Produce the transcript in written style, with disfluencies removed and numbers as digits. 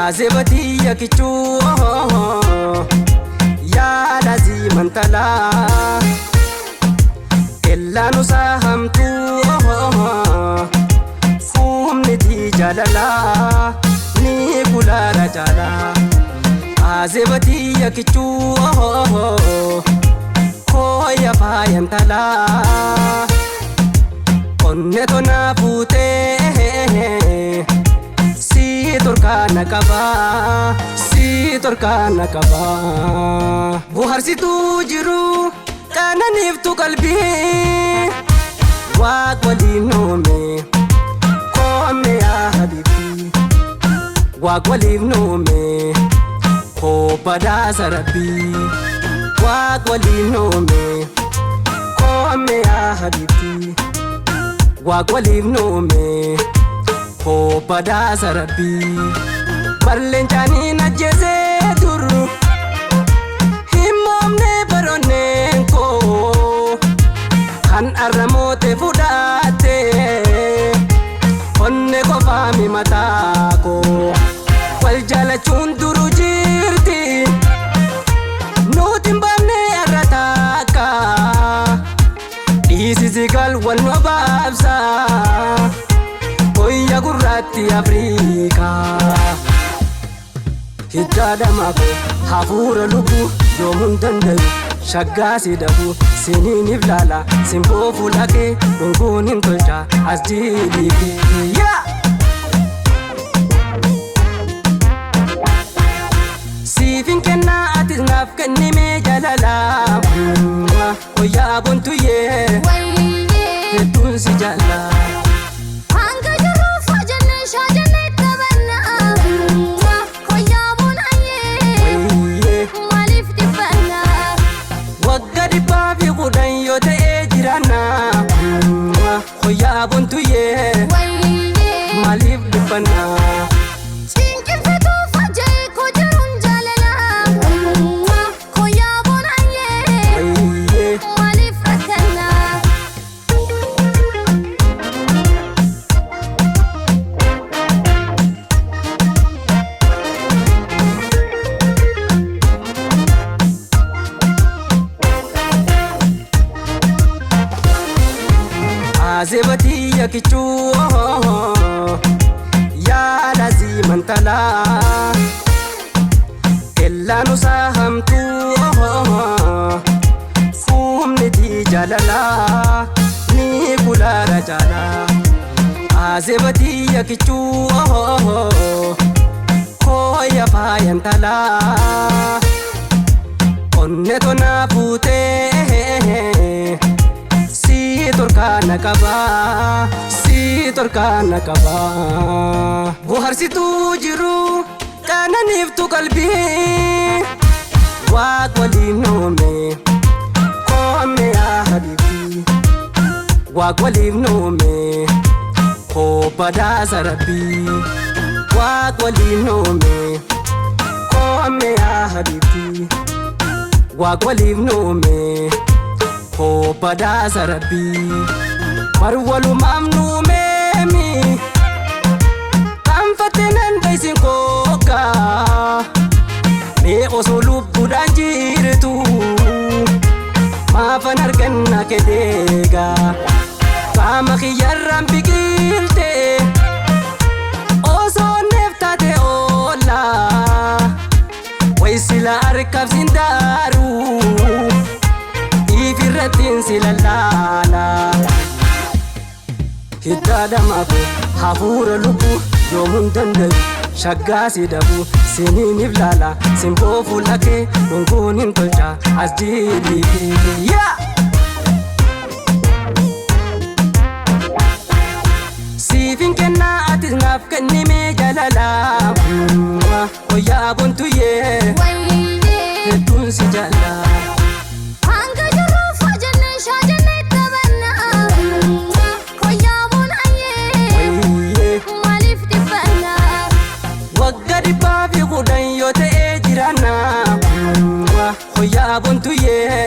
Azebatiyya kichuu yaa laziman talaa Kellaanu sahamtuu humniti jaalalaa ni kulaala jaalaa. Azebatiyya kichuu hooya faayantalaa Onne tona fuutee si torkaana qabaa si torkaana qabaa. Bohaarsituu jiru qananiiftu qalbii waaq waliin noome koome yaa habiibtii waaq waliif noome koo badhaasa rabbii waaq waliin noome koome yaa habiibtii waaq waliif noome koo badhaasa rabbii barleencaaniin ajjeesee dur himoomne baroonneen koo kan arramoote fudhate onne qofaa mi mataa koo wal jaalachuun duru jirti nuti hin baafne arra taakka dhiisisi gal wal nu baabsa hoyya gurraatti Afriikaa. Hiddaadhamaaf hafuura lubbuu yoomuun dandayu shaggaasi dhabu siniin iblaala simboo fuula kee dhunguun hin tolcha as jiidhiifi. Yaa! Siifin kennaa atis naaf kennimee jaalalaa Hoyyaa bontuyyee hedduun si jaallaa. Hanga jirruuf hojjennee shaajannee taphannaa. Koyyaa bonaayee Wayyee. maaliif dhiphannaa? Wagga 110 yoo ta'ee jiraanna Hoyyaa bontuyyee maaliif dhiphannaa? Cinqinfituuf hojjee koo jiruun jaalalaa. Koyyaa bonaayee Wayyee. maaliif rakkannaa? Azebatiyya kichuu yaa laziman talaa Kellaanu sahamtuu humniti jaalalaa ni kulaala jaalaa. Azebatiyya kichuu hooya faayantalaa Onne tona fuutee si torkaana qabaa si torkaana qabaa. Bohaarsituu jiru qananiiftu qalbii waaq waliin noome koome yaa habiibtii waaq waliif noome koo badhaasa rabbii waaq waliin noome koome yaa habiibtii waaq waliif noome koo badhaasa rabbii bar walumaaf nuumeemi kanfatte nan daysin kookka mee osoo lubbuudhaan jirtu maafan arganna kedeega qaama kiyyarraan biqilte osoo neef taate oollaa way sila harkaaf sin daaru ifirrattiin si lallaala. Hiddaadhamaaf hafuura lubbuu yoomuun dandayu shaggaasi dhabu siniin iblaala simboo fuula kee dhunguun hin tolcha as jiidhiifi. Yaa! Siifin kennaa atis naaf kennimee jaalalaa Hoyyaa bontuyyee hedduun si jaallaa. Hanga jirruuf hojjennee shaajannee taphannaa. Koyyaa bonaayee Wayyee. maaliif dhiphannaa? Wagga 110 yoo ta'ee jiraanna Hoyyaa bontuyyee